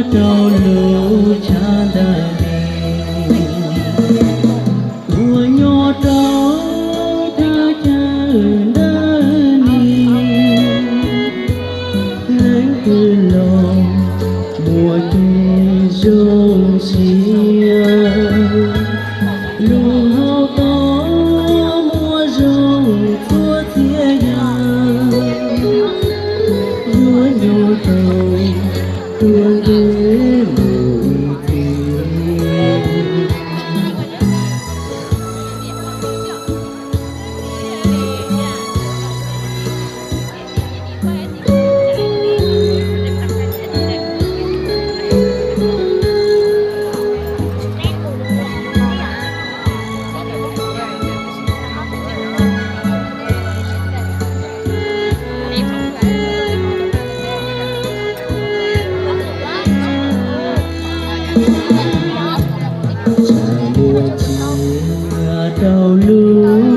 rau lub tshav ntawm ne, uas nyob rau thaj chaw ntawm ne, leej twg los muaj kev zoo siab, lub hauv paus muaj zoo txhua txhia yam, yuav nyob rau tuag ntev mus ib txhis. Txhua tsiaj rau lub